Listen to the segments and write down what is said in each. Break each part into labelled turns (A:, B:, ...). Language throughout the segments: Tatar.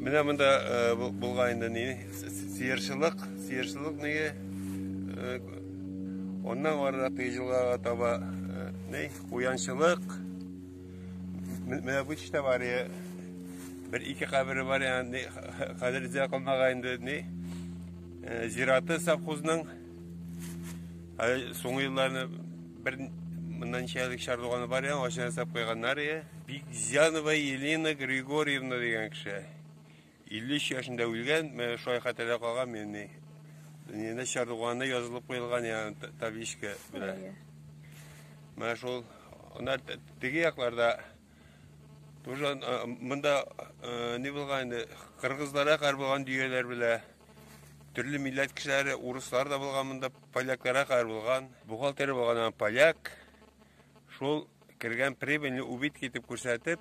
A: Менә монда булган инде ни, сыерчылык, сыерчылык ние. Аннан арырак теге елгага таба ни, куянчылык. Менә бу төштә бар, бер ике кабере бар, ягъни хәзер эзләп калмаган инде ни. Зираты совхозның. Соңгы елларны бер моннан ничә еллык чардуганы бар, ягъни ачына ясап куйганнар. Бикзянова Елена Григорьевна дигән кеше. 53 яшендә үлгән, менә шулай хәтердә калган мин ни. Дөньяда чардуганы язылып куелган, ягъни табличка белән. Менә шул, аннары теге якларда тоже монда ни булган инде, кыргызларга кар булган дөяләр белә. Төрле милләт кешеләре, урыслар да булган монда, полякларга кар булган. Бухгалтер булган поляк. Шул кергән прибыльне убытки итеп күрсәтеп,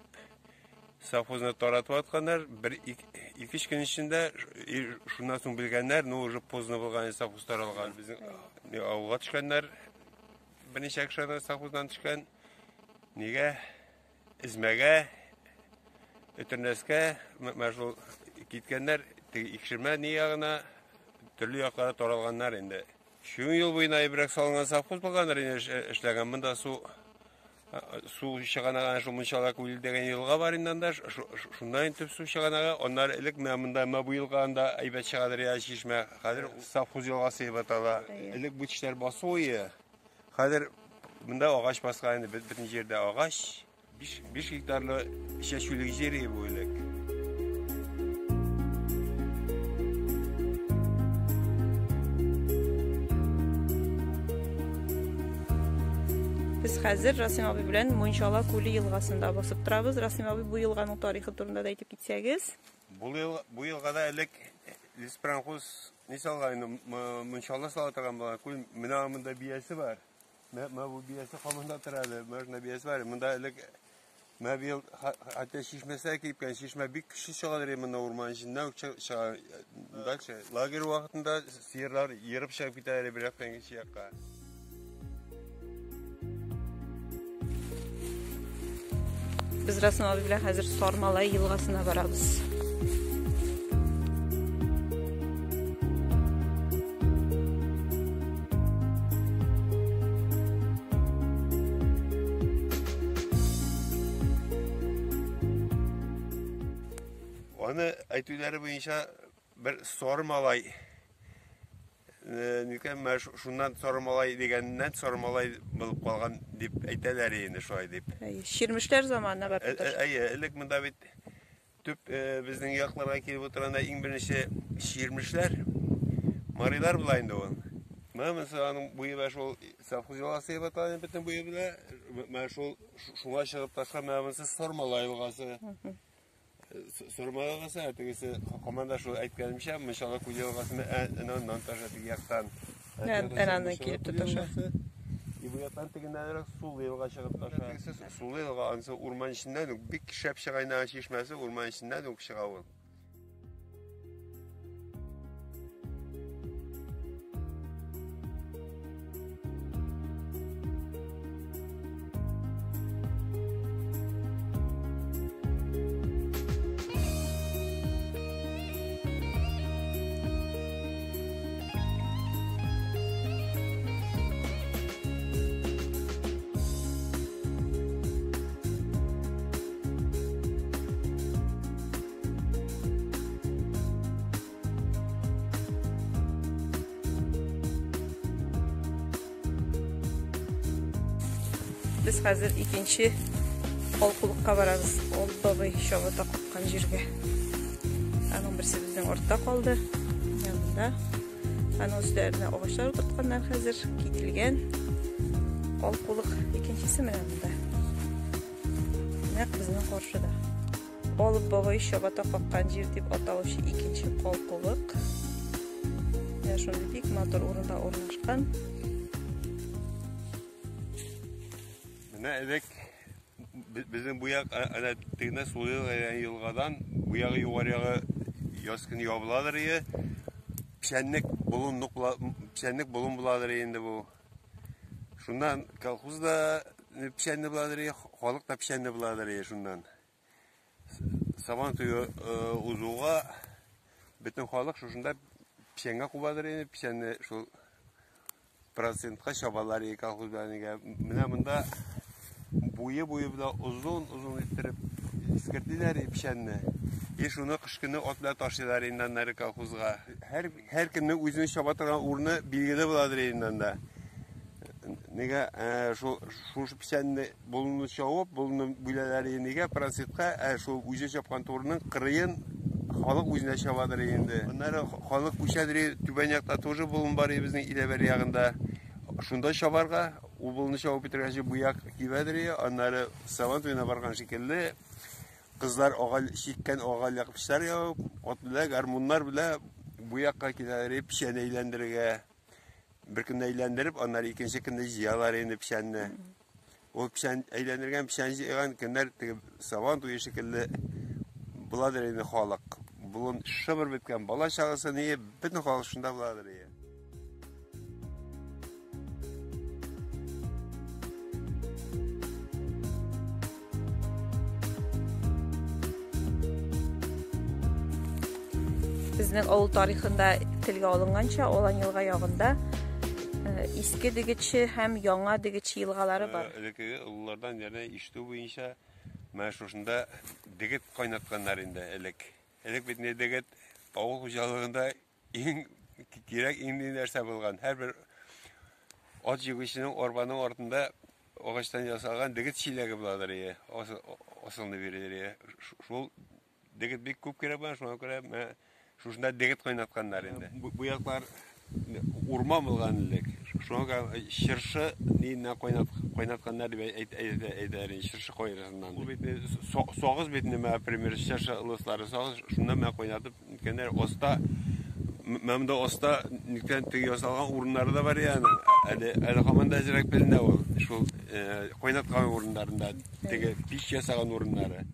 A: совхозны таратып атканнар. Бер ике-өч көн эчендә шуннан соң белгәннәр, ну уже поздно булган, совхоз таралган. Безнең авылга төшкәннәр. Берничә кеше совхоздан төшкән. Нигә? Эзмәгә, Өтернәскә, менә шул киткәннәр, теге Икшермә ни ягына, төрле якларга таралганнар инде. Шуның юл буена ибрәк салынган совхоз булгандыр инде эшләгән. Монда су су чыганагы шул Мунчала күле дигән елга бар инде анда. Шуннан инде төп су чыганагы. Аннары элек менә монда менә бу елга анда әйбәт чыгадыр я чишмә. Хәзер совхоз елгасы дип атала. Элек бу чишләр басу ие. Хәзер монда агач баскан инде, бөтен җирдә агач. 5 гектарлы чәчүлек җир бу элек.
B: Без хәзер Расим абый белән Мунчала күле елгасында басып торабыз. Расим абый, бу елганың тарихы турында да әйтеп китсәгез.
A: Бу ел, бу елгада элек леспромхоз ни салган инде, мунчала сала торган булган. Күл, менә монда биясе бар. Менә бу биясе камында тора әле. Менә шунда биясе бар. Монда элек менә быел хәтта чишмәсе кипкән. Чишмә бик көчле чыгадыр монда урман эченнән үк чыга. Дальше лагерь вакытында сыерлар ерып чыгып китәләр бер яктан икенче якка.
B: Без Расим абый белән хәзер Сармалай елгасына барабыз.
A: Аны әйтүләре буенча бер сармалай Никә менә шуннан сары малай дигәннән сары малай булып калган дип әйтәләр инде шулай дип.
B: Әйе, чирмешләр заманына барып тоташа.
A: Әйе, элек монда бит төп безнең якларга килеп утырганда иң беренче чирмешләр, марилар була инде ул. Менә монысы аның буе белән шул совхоз елгасы дип атала бөтен буе белән. Менә шул шуңа чыгып ташкан менә монысы Сормала елгасы. Сормала елгасы, ә тегесе команда шул әйткәнемчә, Мунчала күл елгасы әнә аннан таша теге яктан.
B: Әнә аннан килеп тоташа.
A: И бу яктан тегеннәнрәк сулы елга чыгып таша. Сулы елга анысы урман эченнән үк бик шәп чыга инде чишмәсе, урман эченнән үк чыга ул.
B: Без хәзер икенче калкулыкка барабыз. Ул бабай чабата каккан җиргә. Аның берсе безнең артта калды. Янында. Аның өсләренә агачлар утыртканнар хәзер. Кителгән калкулык. Икенчесе менә монда. Нәкъ безнең каршыда. Алып бабай чабата каккан җир дип аталучы икенче калкулык. Менә шундый бик матур урында урнашкан.
A: Менә элек безнең бу як әнә тегенә сулы елгадан бу ягы югары ягы яз көне ябыладыр ие. Печәнлек болынлык печәнлек болын буладыр инде бу. Шуннан колхоз да печәнле буладыр, халык та печәнле буладыр шуннан. Сабан туе узуга бөтен халык шушында печәнгә кубадыр инде, печәнне шул процентка чабалар иде колхоз белән. Менә монда буе-буе белән озын-озын иттереп искертиләр печәнне. И шуны кыш көне ат белән ташыйлар инде аннары колхозга. Һәр һәркемнең үзенең чаба торган урыны билгеле буладыр инде анда. Нигә шул шушы печәнне болынны чабып, болынны бүләләр нигә процентка, ә шул үзе чапкан турының кырыен халык үзенә чабадыр инде. Аннары халык күчәдер, түбән якта тоже болын бар безнең Иләбәр ягында. Шунда чабарга, ул болынны чабып бетергәнче бу як кибәдер, аннары Сабан туена барган шикелле кызлар агаль чиккән агаль якпычлар ябып, ат белән, гармуннар белән бу якка киләләр, печән әйләндерергә. Бер көнне әйләндереп, аннары икенче көнне җыялар инде печәнне. Ул печән әйләндергән, печән җыйган көннәр теге Сабан туе шикелле буладыр инде халык. Болын шыбыр беткән бала чагасы ни, бөтен халык шунда буладыр инде.
B: Безнең авыл тарихында телгә алынганча, Алан елга ягында Иске Дегетче һәм Яңа Дегетче елгалары бар.
A: Элеккеге олылардан янә ишетү буенча, менә шушында дегет кайнатканнар инде элек. Элек бит инде дегет авыл хуҗалыгында иң кирәк, иң ни нәрсә булган. Һәрбер ат җигүченең арбаның артында агачтан ясалган дегет чиләге буладыр ие, асылны бирер ие. Шул дегет бик күп кирәк булган, шуңа күрә менә шушында дегет кайнатканнар инде. Бу яклар урман булган элек. Шуңа күрә чыршы ниеннән кайнатканнар дип әйтәләр инде, чыршы кайрысыннан. Ул бит сагыз бит инде, например, чыршы ылыслары сагыз, шуннан менә кайнатып ниткәннәр. Оста, менә монда оста ниткән теге ясалган урыннары да бар аның. Әле һаман да әзрәк беленә ул. Шул кайнаткан урыннарында, теге пич ясаган урыннары.